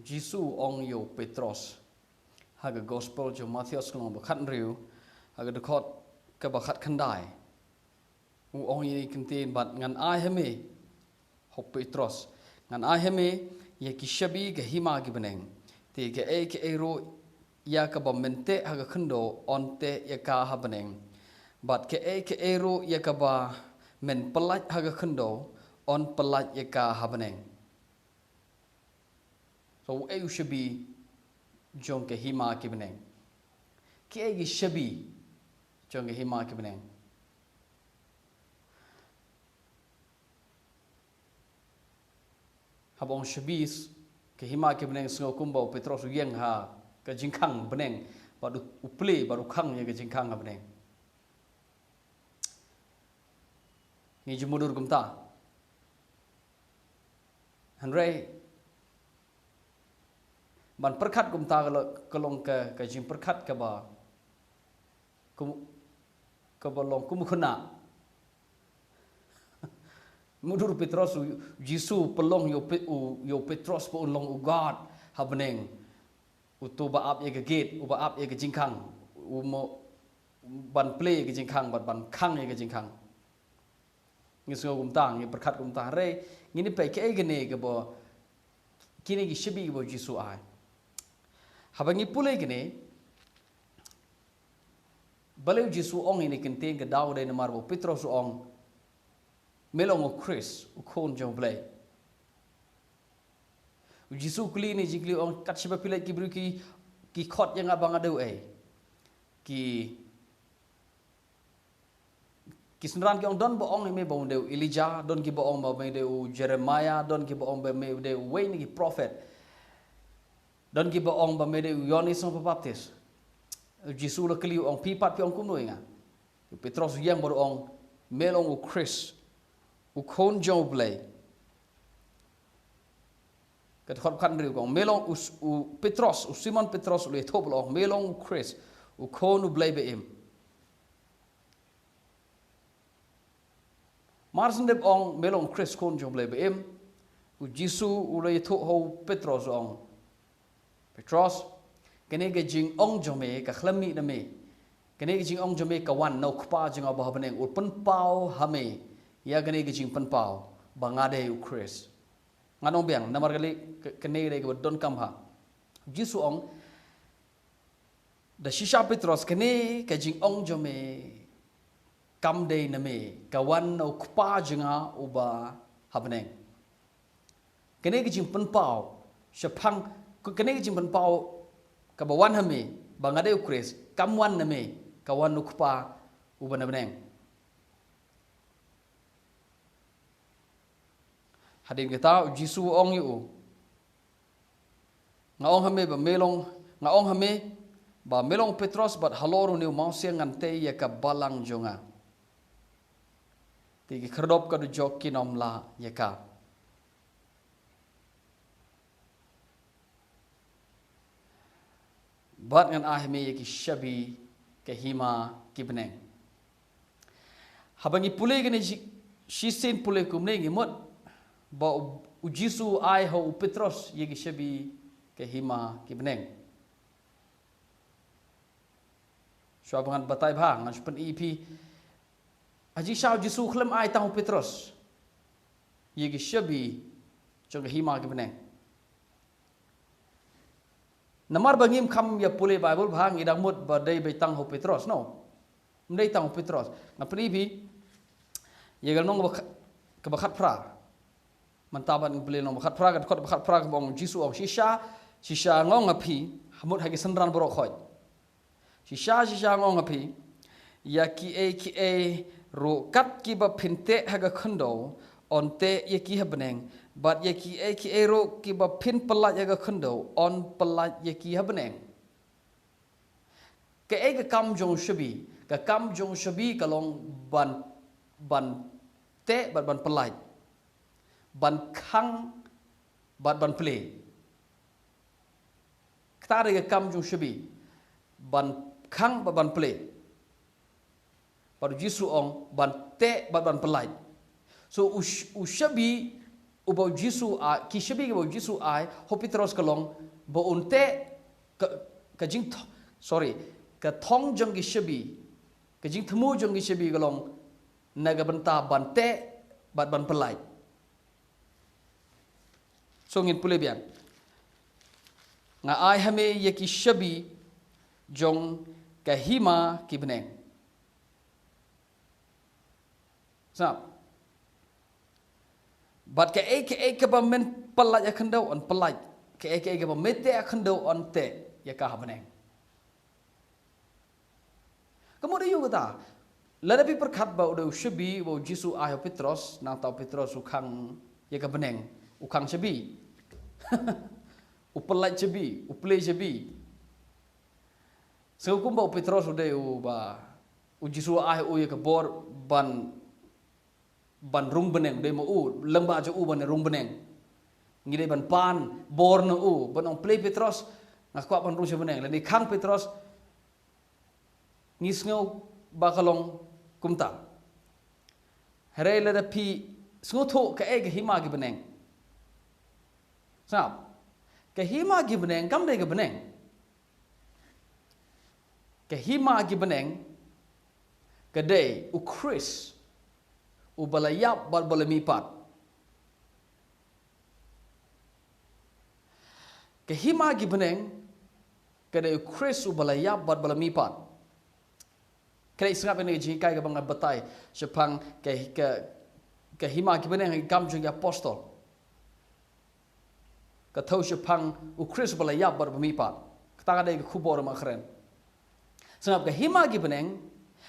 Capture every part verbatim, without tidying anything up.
Jisu u ong ïa u Petros ha ka gospel jong u Mathaios ka lynnong ba khathynriew, ha ka dkhot kaba khatkhyndai. U ong ïa kane ka ktien, bad ngan ai ha me, ha u Petros, ngan ai ha me ïa ki shabi ka hima ki bneng. Te kaei kaei ruh ïa kaba men teh ha ka khyndew, yn teh ïa ka ha bneng. Bad kaei kaei ruh ïa kaba men pyllait ha ka khyndew, yn pyllait ïa ka ha bneng. So, ei u shabi jong ka hima ki bneng? Kiei ki shabi jong ka hima ki bneng? Haba ong shabi s-, ka hima ki bneng, sngew kumba u Petros u ïeng ha ka jingkhang bneng, bad u, u plie, bad u khang ïa ka jingkhang ha bneng. Ngi ju mudui kumta. Hynrei ban pyrkhat kumta ka lo-, ka long ka, ka jingpyrkhat kaba, kum-, kaba long kum u khynnah. Mudui u Petros, u Jisu u pynlong ïa u Pe-, u, ïa u Petros ba un long u guard ha bneng. Uto uba ap ïa ka gate, uba ap ïa ka jingkhang, u mo-, ban plie ïa ka jingkhang, bad ban khang ïa ka jingkhang. Ngi sngew kumta, ngi pyrkhat kumta, hynrei ngin ïa peit kaei kane kaba, kine ki shabi kaba u Jisu u ai. Haba ngi pule kine, balei u Jisu u ong ïa kine ki ktien, ka daw dei namar ba u Petros u ong, me long u Khrist, u Khun jong u Blei. U Jisu u kylli ïa kine ki jingkylli, u ong, kat shaba phi leit ki briew ki, ki khot ïa nga ba nga dei uei? Ki, ki synran ki ong, don ba ong ïa me ba me dei u Elijah, don kiba ong ba me dei u Jeremiah, don kiba ong ba me dei uwei na ki prophet. Don kiba ong ba me dei u Ïoannis u Nongbaptis. U Jisu u la kylli, u ong, phi pat phi ong kumno ïa nga? U Petros u ïeng bad u ong, me long u Khrist, u Khun jong u Blei. Ka dkhot khathynriew ka ong, me long u, u Petros, u Simon Petros u la ïathuh bad u ong, me long u Khrist, u Khun u Blei ba im. Mar shu dep ong, me long u Khrist, Khun jong u Blei ba im, u Jisu u la ïathuh ha u Petros, u ong, Petros, kane ka jingong jong me ka khlem mih na me. Kane ka jingong jong me ka wan na u Kpa jong nga uba ha bneng, u pynpaw ha me ïa kane ka jingpynpaw ba nga dei u Khrist. Ngan ong biang, namar kane, ka-, kane ka dei kaba donkam bha. U Jisu u ong, da shisha Petros, kane ka jingong jong me kam dei na me, ka wan na u Kpa jong nga uba ha bneng. Kane ka jingpynpaw, shaphang, kane ka jingpynpaw kaba wan ha me ba nga dei u Khrist, kam wan na me, ka wan na u Kpa uba na bneng. Hadien kata u Jisu u ong ïa u, nga ong ha me ba me long, nga ong ha me ba me long u Petros, bad halor une u mawsiang ngan tei ïa ka balang jong nga. Te ki khyrdop ka dujok kin ym lah ïa ka. Bad ngan ai ha me ïa ki shabi ka hima ki bneng. Haba ngi pule kane shi-, shisien pule kumne ngi mut ba u, u Jisu u ai ha u Petros ïa ki shabi ka hima ki bneng. Shuwa ba ngan batai bha, ngan shu pyni ïa phi. Ha jingshisha u Jisu u khlem ai tang u Petros ïa ki shabi jong ka hima ki bneng. Namar ba ngim kham ïa pule Baibl bha, ngi dang mut ba dei beit tang ha u Petros, no? Ym dei tang ha u Petros. Ngan pyni ïa phi ïa ka lynnong kaba kha-, kaba khatphra. Mynta ban pule lynnong ba khatphra, ka dkhot ba khatphra kaba ong, Jisu u ong, shisha, shisha nga ong ha phi, mut ha ki synran baroh khoit. Shisha, shisha nga ong ha phi, ïa kiei kiei ruh kat kiba phin teh ha ka khyndew, yn teh ïa ki ha bneng, bad ïa kiei kiei ruh kiba phin pyllait ha ka khyndew, yn pyllait ïa ki ha bneng. Kaei ka kam jong u shabi? Ka kam jong u shabi ka long ban, ban teh bad ban pyllait, ban khang bad ban plie. Kata dei ka kam jong u shabi, ban khang bad ban plie. Bad u Jisu u ong ban teh bad ban pyllait. So u sh-, u shabi ba u Jisu ai, ki shabi ba u Jisu ai ha u Petros ka long ba un teh, ka, ka jing, sorry, ka thong jong ki shabi, ka jingthmu jong ki shabi ka long na ka bynta ban teh bad ban pyllait. So ngin pule biang. Nga ai ha me ïa ki shabi jong ka hima ki bneng. Sngap. Bad kaei kaei kaba men pyllait ha khyndew yn pyllait, kaei kaei kaba me teh ha khyndew yn teh ïa ka ha bneng. Ka mut aïu kata? Lada phi pyrkhat ba u dei u shabi ba u Jisu ai ha u Petros, nangta u Petros u khang ïa ka bneng, u khang shabi. U pyllait shabi, u plie shabi. Sngewbha kumba u Petros u dei uba u Jisu ai u ïa ka bor ban, ban rung bneng, dei ma u, lyngba jong u ban rung bneng. Ngi dei ban pan bor na u, ban ong plie Petros, nga kwah ban rung sha bneng. Lane khang Petros, ngi sngew ba ka long kumta. Hynrei lada phi sngewthuh kaei ka hima ki bneng. Sngap. Ka hima ki bneng kam dei ka bneng. Ka hima ki bneng ka dei u Khrist uba la ïap bad ba la mihpat. Ka hima ki bneng ka dei u Khrist uba la ïap bad ba la mihpat. Ka dei sngap ïa kane ka jinghikai kaba nga batai shaphang ka, ka, ka hima ki bneng ha ki Kam jong ki Apostol. Ka thew shaphang u Khrist ba la ïap bad ba mihpat. Kata ka dei ka khubor ba nga kren. Sngap, ka hima ki bneng,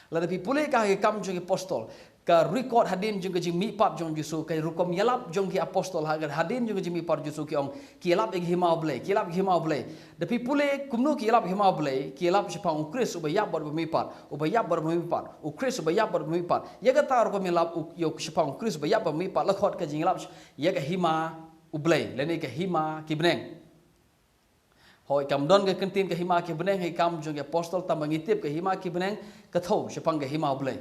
lada phi pule ka ha ki Kam jong ki Apostol, ka record hadien jong ka jingmihpat jong u Jisu, ka rukom ïalap jong ki apostol ha, hadien jong ka jingmihpat jong u Jisu ki ong, ki ïalap ïa ka hima U Blei, ki ïalap ïa ka hima U Blei. Da phi pule kumno ki ïalap ïa ka hima U Blei, ki ïalap shaphang u Khrist uba ïap bad ba mihpat, uba ïap bad ba mihpat, u Khrist uba ïap bad ba mihpat. Ïa kata rukom ïalap u, ïa u shaphang u Khrist uba ïap bad ba mihpat, la khot ka jingïalap ïa ka hima U Blei, lane ka hima ki bneng. Hooid, kam don ka kyntien ka hima ki bneng ha ki Kam jong ki Apostol, tangba ngi tip ka hima ki bneng ka thew shaphang ka hima U Blei.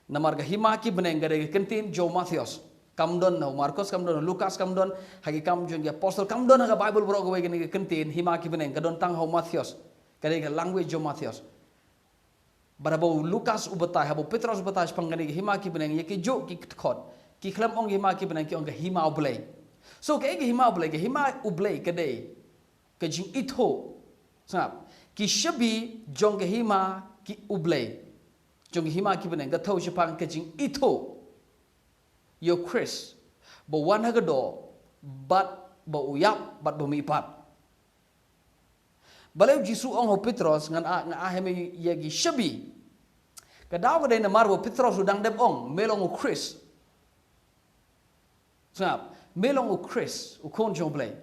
Namar ka hima ki bneng ka dei ka kyntien jong u Mathaios. Kam don ha u Markos, kam don ha u Lukas, kam don ha ki Kam jong ki Apostol, kam don ha ka Baibl baroh kawei kane ka kyntien hima ki bneng, ka don tang ha u Mathaios. Ka dei ka language jong u Mathaios. Bad haba u Lukas u batai, haba u Petros u batai shaphang kane ka hima ki bneng, ïa ki juh ki dkhot, ki khlem ong hima ki bneng, ki ong ka hima U Blei. So kaei ka hima U Blei, ka hima U Blei ka dei ka jingithuh. Sngap, ki shabi jong ka hima ki U Blei, jong ka hima ki bneng, ka thew shaphang ka jingithuh ïa u Khrist ba wan ha ka doh, bad ba u ïap bad ba mihpat. Balei u Jisu u ong ha u Petros, ngan a, ngan ai ha me ïa ki shabi. Ka daw ka dei namar ba u Petros u dang dep ong, me long u Khrist. Sngap, me long u Khrist, u Khun jong U Blei.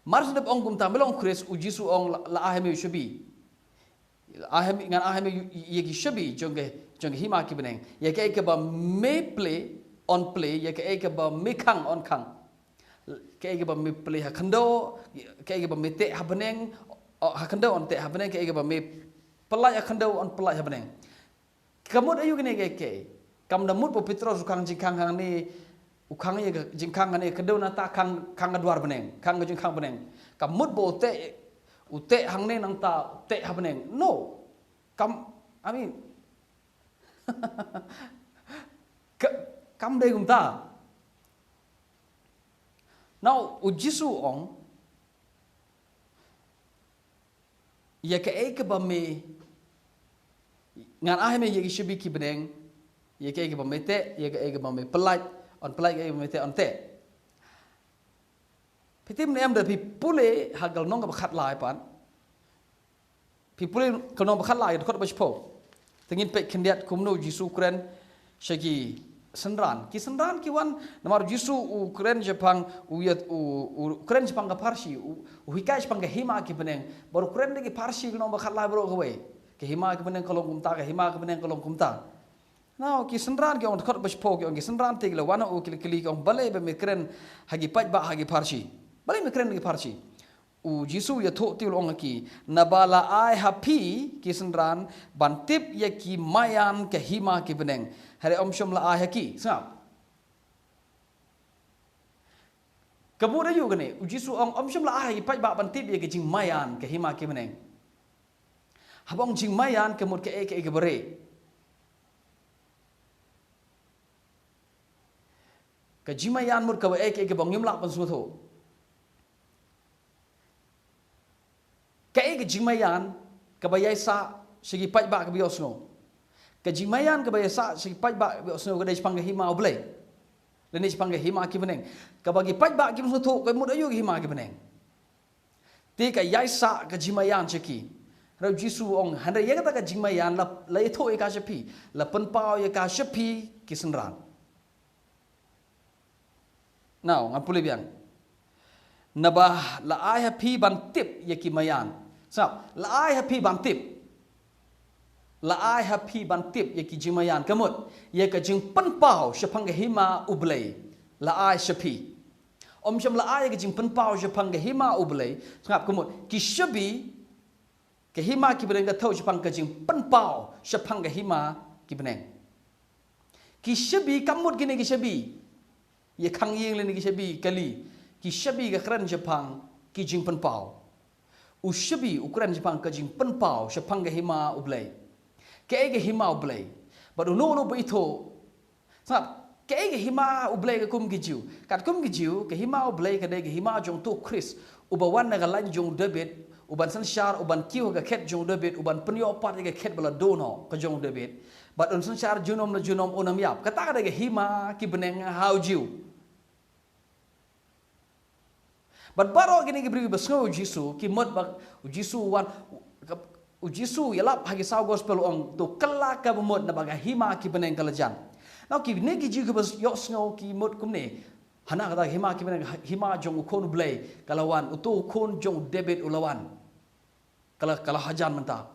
Mar shu dep ong kumta, me long u Khrist, u Jisu u ong la, la ai ha me u shabi. Ai ha me, ngan ai ha me ïa ki shabi jong ka, jong ka hima ki bneng. Ïa kaei kaba me plie, yn plie, ïa kaei kaba me khang, yn khang. Kaei kaba me plie ha khyndew, kaei kaba me teh ha bneng, o, ha khyndew yn teh ha bneng, kaei kaba me pyllait ha khyndew yn pyllait ha bneng. Ka mut aïu kane kaei kaei? Kam da mut ba u Petros u khang jingkhang hangne, u khang ïa ka jingkhang hangne, khyndew nangta khang, khang ka dwar bneng, khang ka jingkhang bneng. Ka mut ba u teh, u teh hangne nangta u teh ha bneng. No. Kam, I mean, ka, kam dei kumta. Now, u Jisu u ong, ïa kaei kaba me, ngan ai ha me ïa ki shabi ki bneng, ïa kaei kaba me teh, ïa kaei kaba me pyllait, yn pyllait, kaei kaba me teh, yn teh. Phi tip ne em, da phi pule ha ka lynnong kaba khatlai pat. Phi pule ka lynnong ba khatlai, dkhot ba shiphew. Te ngin peit khyndiat kumno u Jisu u kren sha ki synran. Ki synran ki wan, namar u Jisu u kren shaphang, u ïa, u, u kren shaphang ka pharshi, u, u hikai shaphang ka hima ki bneng. Bad u kren da ki pharshi ka lynnong ba khatlai baroh kawei. Ka hima ki bneng ka long kumta, ka hima ki bneng ka long kumta. Now, ki synran ki ong, dkhot ba shiphew, ki ong, ki synran te ki la wan ha u, ki la kylli, ki ong, balei ba me kren ha ki paidbah, ha ki pharshi? Balei me kren ha ki pharshi? U Jisu u ïathuh te u la ong ha ki, naba la ai ha phi, ki synran, ban tip ïa ki maïan ka hima ki bneng, hynrei ym shym la ai ha ki. Sngap. Ka mut aïu kane? U Jisu u ong, ym shym la ai ha ki paidbah ban tip ïa ka jingmaïan ka hima ki bneng. Haba ong jingmaïan ka mut kaei kaei kaba rieh. Ka jingmaïan mut kaba, eh, kaei kaei kaba ngim lah ban sngewthuh. Kaei ka jingmaïan kaba ïaisah sha ki paidbah kaba ïohsngew? Ka jingmaïan kaba ïaisah sha ki paidbah kaba ïohsngew ka dei shaphang ka hima U Blei, lane shaphang ka hima ki bneng. Kaba ki paidbah kim sngewthuh ka mut aïu ka hima ki bneng. Te ka ïaisah ka jingmaïan sha ki. Hynrei u Jisu u ong, hynrei ïa kata ka jingmaïan la, la ïathuh ïa ka sha phi, la pynpaw ïa ka sha phi ki synran. Now, ngan pule biang. Naba la ai ha phi ban tip ïa ki maïan. Sngap, la ai ha phi ban tip. La ai ha phi ban tip ïa ki jingmaïan. Ka mut, ïa ka jingpynpaw shaphang ka hima U Blei la ai sha phi. Ym shym la ai ïa ka jingpynpaw shaphang ka hima U Blei. Sngap, ka mut, ki shaba, ka hima ki bneng ka thew shaphang ka jingpynpaw shaphang ka hima ki bneng. Ki shaba, ka mut kine ki shaba, ïa khang ïing lane ki shaba kali, ki shaba ka kren shaphang ki jingpynpaw. U shaba u kren shaphang ka jingpynpaw shaphang ka hima U Blei. Kaei ka hima U Blei? Bad uno uno ba ithuh. Sngap, kaei ka hima U Blei katkum ki Jiw? Katkum ki Jiw, ka hima U Blei ka dei ka hima jong uto u Khrist uba wan na ka lain jong u Dabid, uban synshar, uban kiew ha ka khet jong u Dabid, uban pynïoh pat ïa ka khet ba la duh noh, ka jong u Dabid. Bad un synshar junom la junom, un ym ïap. Kata ka dei ka hima ki bneng ha u Jiw. Bad baroh kine ki briew ba sngew ïa u Jisu, ki mut ba u Jisu u wan, u, u Jisu u ïalap ha ki saw gospel u ong, to kylla kaba mut naba ka hima ki bneng ka la jan. Now kine ki Jiw kiba ïohsngew ki mut kumne. Hana kata ka hima ki bneng, hima jong u Khun U Blei ka la wan, uto u Khun jong u Dabid u la wan. Ka la, ka la hajan mynta.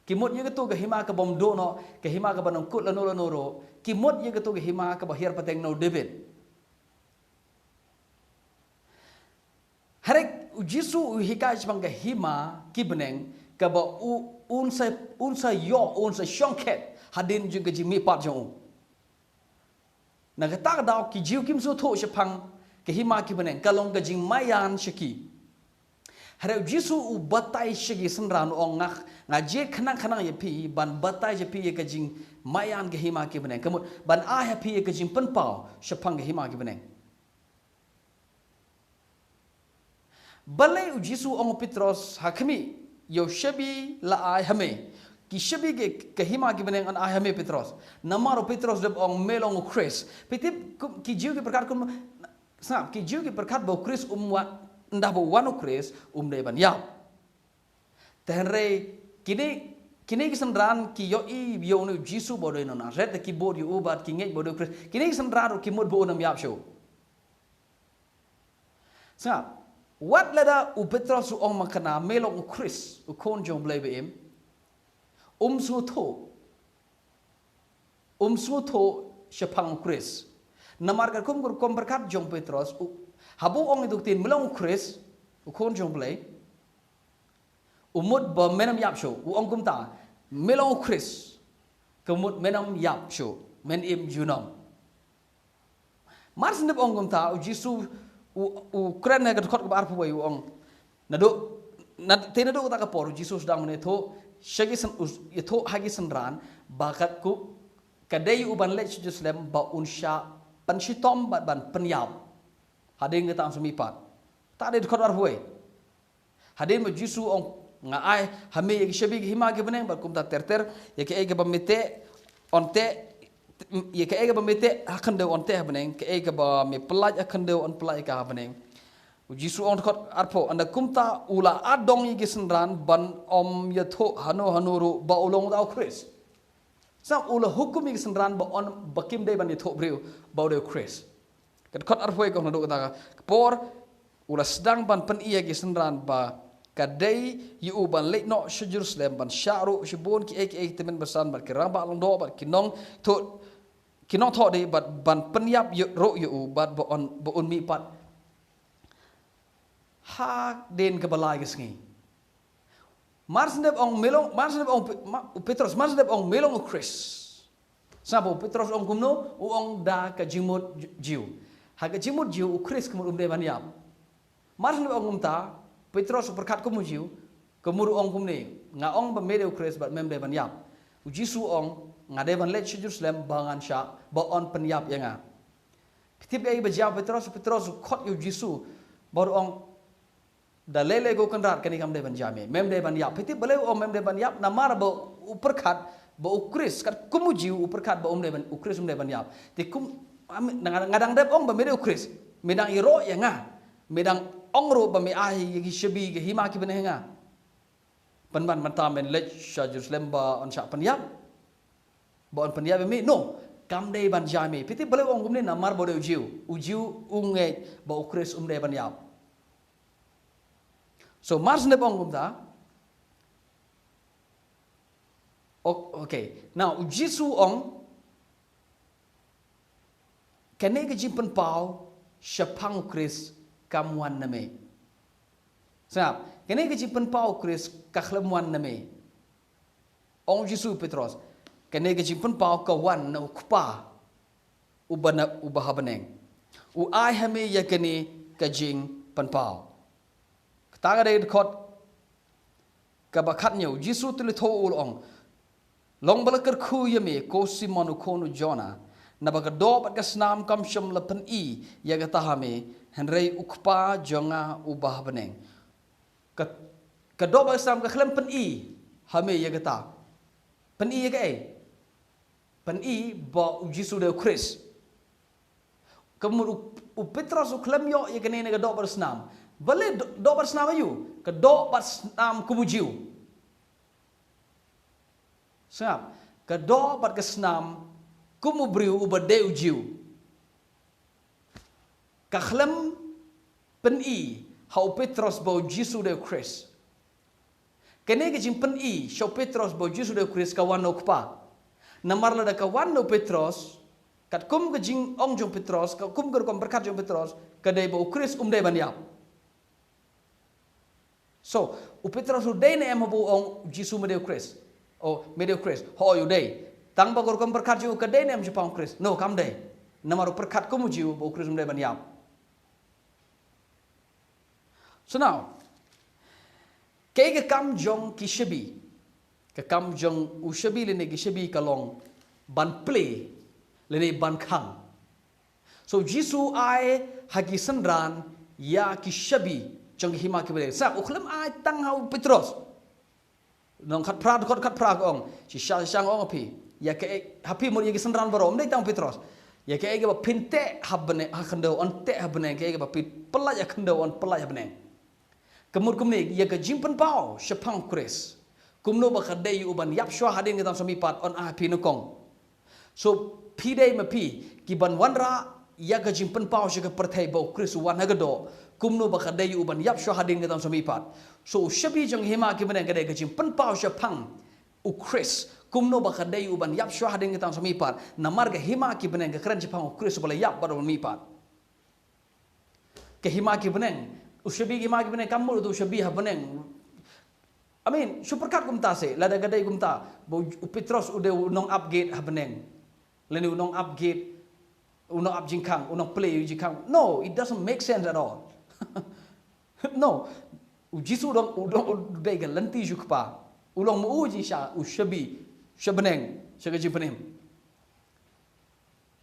Ki mut ïa kato ka hima kabym duh noh, ka hima kaba nyngkut lano lano ruh. Ki mut ïa kato ka hima kaba hiar pateng na u Dabid. Hynrei u Jisu u hikai shaphang ka hima ki bneng kaba u, un sa, un sa ïoh, un sa shongkhet hadien jong ka jingmihpat jong u. Na kata ka daw ki Jiw kim sngewthuh shaphang ka hima ki bneng, ka long ka jingmaïan sha ki. Hynrei u Jisu u batai sha ki synran u ong, nga, nga jied khnang khnang ïa phi ban batai sha phi ïa ka jingmaïan ka hima ki bneng. Ka mut ban ai ha phi ïa ka jingpynpaw shaphang ka hima ki bneng. Balei u Jisu u ong u Petros, ha khmih, ïa u shaba la ai ha me. Ki shaba ki, ka hima ki bneng yn ai ha me Petros. Namar u Petros u dep ong me long u Khrist. Phi tip kum, ki Jiw ki pyrkhat kum, sngap, ki Jiw ki pyrkhat ba u Khrist um wan, ynda ba u wan u Khrist, um dei ban ïap. Te hynrei kine, kine ki synran ki ïohi ïa une u Jisu ba u dei u nong Nasaret, te ki bud ïa u bad ki ngeit ba u dei u Khrist. Kine ki synran ruh ki mut ba un ym ïap shuh. Sngap, wat lada u Petros u ong makna me long u Khrist, u Khun jong u Blei ba im, um sngewthuh, um sngewthuh shaphang u Khrist. Namar katkum ka rukom pyrkhat jong u Petros, u, haba u ong ïa uto u ktien me long u Khrist, u Khun jong u Blei, u mut ba men ym ïap shuh. U ong kumta, me long u Khrist, ka mut men ym ïap shuh, men im junom. Mar shen u dep ong kumta, u Jisu u, u kren ha ka dkhot kaba arphew wei, u ong, naduh, na, te naduh kata ka por u Jisu u sdang ban ïathuh sha ki syn, u ïathuh ha ki synran ba katkum, ka dei ïa u ban leit sha Jerusalem ba un shah pynshitom bad ban pynïap hadien kata un sa mihpat. Kata dei dkhot arphew wei. Hadien ba u Jisu u ong, nga ai ha me ïa ki shaba ki hima ki bneng, bad kumta ter ter, ïa kaei kaba me teh yn teh, ïa kaei kaba me teh ha khyndew yn teh ha bneng, kaei kaba me pyllait ha khyndew yn pyllait ïa ka ha bneng. U Jisu u ong dkhot arphew, ynda kumta u la adong ïa ki synran ban ym ïathuh hano hano ruh ba u long uta u Khrist. Sngap, u la hukum ïa ki synran ba yn, ba kim dei ban ïathuh briew ba u dei u Khrist. Ka dkhot arphew wei ka ong, naduh kata ka por u la sdang ban pyni ïa ki synran ba ka dei ïa u ban leit noh sha Jerusalem, ban shah ruh shibun kiei kiei ki tymmen basan bad ki rangbah lyngdoh bad ki nongthoh, ki nongthoh dei, bad ban pynïap ïa, ruh ïa u, bad ba un, ba un mihpat hadien kaba lai ka sngi. Mar shen u dep ong me long, mar shen u dep ong Pe-, ma-, u Petros, mar shen u dep ong me long u Khrist. Sngap, u Petros u ong kumno, u ong da ka jingmut Jiw. Ha ka jingmut Jiw u Khrist ka mut um dei ban ïap. Mar shen ba ong kumta, Petros u pyrkhat kum u Jiw, ka mut u ong kumne, nga ong ba me dei u Khrist bad mem dei ban ïap. U Jisu u ong, nga dei ban leit sha Jerusalem ba ngan shah, ba yn pynïap ïa nga. Phi tip kaei ba jia Petros, Petros u khot ïa u Jisu, bad u ong, da lei lei ko Kynrad kane kam dei ban jia me, mem dei ban ïap. Phi tip balei u ong mem dei ban ïap, namar ba u pyrkhat ba u Khrist, katkum u Jiw u pyrkhat ba um dei ban, u Khrist um dei ban ïap. Te kum, nga, nga dang dep ong ba me dei u Khrist, me dang ïaroh ïa nga, me dang ong ruh ba me ai ïa ki shabi ka hima ki bneng ha nga. Pynban mynta men leit sha Jerusalem ba yn shah pynïap, ba yn pynïap ïa me, no, kam dei ban jia me. Phi tip balei u ong kumne, namar ba u dei u Jiw, u Jiw u ngeit ba u Khrist um dei ban ïap. So mar shen ba ong kumta. Okay. Now u Jisu u ong, kane ka jingpynpaw shaphang u Khrist kam wan na me. Sngap, kane ka jingpynpaw u Khrist ka khlem wan na me. Ong u Jisu u Petros, kane ka jingpynpaw ka wan na u Kpa uba na, uba ha bneng. U ai ha me ïa kane ka jingpynpaw. Kata ka dei dkhot kaba khathynñiew. U Jisu u tylli thaw u ong, long ba la kyrkhu ïa me ko Simon u khun u Jona, naba ka doh bad ka snam kam shym la pyni ïa kata ha me, hynrei u Kpa jong nga uba ha bneng. Ka, ka doh bad ka snam ka khlem pyni ha me ïa kata. Pyni ïa kaei? Pyni ba u Jisu u dei u Khrist. Ka mut u, u Petros u khlem ïoh ïa kane na ka doh bad snam. Balei do-, doh bad snam aïu? Ka doh bad snam kum u Jiw. Sngap, ka doh bad ka snam kum u briew uba dei u Jiw. Ka khlem pyni ha u Petros ba u Jisu u dei u Khrist. Kane ka jingpyni sha u Petros ba u Jisu u dei u Khrist ka wan na u Kpa. Namar lada ka wan na u Petros, katkum ka jingong jong u Petros, katkum ka rukom pyrkhat jong u Petros, ka dei ba u Khrist um dei ban ïap. So u Petros u dei ne em haba u ong u Jisu me dei u Khrist? O, me dei u Khrist. Hooid u dei. Tang ba ka rukom pyrkhat jong u ka dei ne em shaphang u Khrist? No, kam dei. Namar u pyrkhat kum u Jiw ba u Khrist um dei ban ïap. So now, kaei ka kam jong ki shabi? Ka kam jong u shabi lane ki shabi ka long ban plie lane ban khang. So u Jisu u ai ha ki synran ïa ki shabi jong ki hima ki bneng. Sa u khlem ai tang ha u Petros. Nong khatphra, dkhot khatphra ka ong, shisha shisha nga ong ha phi, ïa kaei, ha phi mut ïa ki synran baroh, ym dei tang u Petros. Ïa kaei kaba phin teh ha bneng, ha khyndew yn teh ha bneng, kaei kaba phi pyllait ha khyndew yn pyllait ha bneng. Ka mut kumne, ïa ka jingpynpaw shaphang u Khrist, kumno ba ka dei ïa u ban ïap shuwa hadien ka tang sawmihpat, yn ai ha phi nyngkong. So phi dei ma phi ki ban wanrah ïa ka jingpynpaw sha ka pyrthei ba u Khrist u wan ha ka doh, kumno ba ka dei ïa u ban ïap shuwa hadien ka tang sawmihpat. So u shabi jong hima ki bneng ka dei ka jingpynpaw shaphang u Khrist, kumno ba ka dei ïa u ban ïap shuwa hadien ka tang sawmihpat. Namar ka hima ki bneng ka kren shaphang u Khrist uba la ïap bad uba mihpat. Ka hima ki bneng, u shabi ka hima ki bneng kam mut u shabi ha bneng. I mean, shu pyrkhat kumta seh, lada ka dei kumta ba u Petros u dei u nongap gate ha bneng, lane u nongap gate, u nongap jingkhang, u nongplie jingkhang. No, it doesn't make sense at all. No, u Jisu u dang, u dang, u dei ka lynti jong u Kpa. U long ma u jingshisha, u shabi sha bneng, sha ka jingpynim.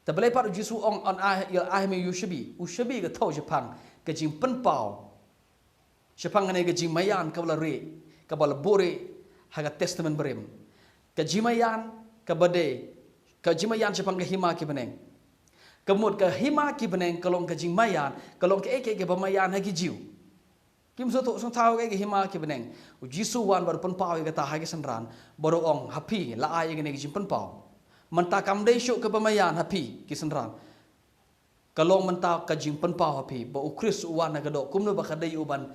Te balei pat u Jisu u ong yn ai, ïa ai ha me ïa u shabi? U shabi ka thew shaphang ka jingpynpaw shaphang kane ka jingmaïan kaba la rieh, kaba la buhrieh ha ka Testament Barim. Ka jingmaïan kaba dei, ka jingmaïan shaphang ka hima ki bneng. Ka mut ka hima ki bneng ka long ka jingmaïan, ka long kaei kaei kaba maïan ha ki Jiw. Kim sngewthuh sngewthaw kaei ka hima ki bneng. U Jisu u wan bad u pynpaw ïa kata ha ki synran, bad u ong ha phi la ai ïa kane ka jingpynpaw. Mynta kam dei shuh kaba maïan ha phi ki synran. Ka long mynta ka jingpynpaw ha phi ba u Khrist u wan ha ka doh, kumno ba ka dei ïa u ban,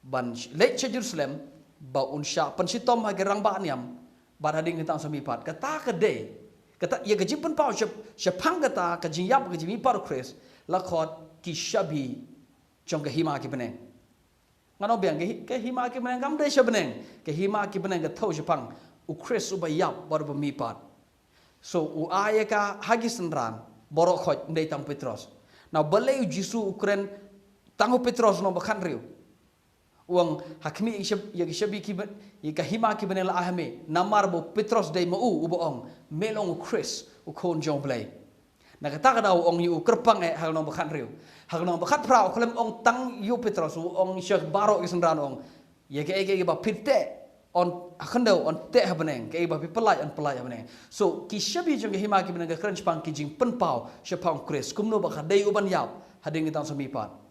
ban leit sha Jerusalem, ba un shah pynshitom ha ki rangbah niam bad hadien ka tang sawmihpat. Kata ka dei, kata ïa ka jingpynpaw shap-, shaphang kata ka jingïap ka jingmihpat u Khrist, la khot ki shabi jong ka hima ki bneng. Ngan ong biang, ka hi-, ka hima ki bneng kam dei sha bneng. Ka hima ki bneng ka thew shaphang u Khrist uba ïap bad uba mihpat. So u ai ïa ka ha ki synran baroh khoit, ym dei tang u Petros. Now balei u Jisu u kren Tang u Petros nongbakhatriew u ong ha khmih ïa ki shabi ki ba, ïa ka hima ki bneng la ai ha me. Namar ba u Petros dei ma u uba ong me long u Khrist, u Khun jong U Blei. Na kata ka daw u ong ïa u kyrpang eh ha ka nongbakhatriew. Ha ka nongbakhatphra u khlem ong tang ïa u Petros, u ong sha baroh ki synran, u ong ïa kaei kaei ba phi teh on ha khyndew yn teh ha bneng, kaei ba phi pyllait yn pyllait ha bneng. So ki shabi jong ka hima ki bneng ka kren shaphang ki jingpynpaw shaphang u Khrist, kumno ba ka dei u ban ïap hadien ki tang sami pat.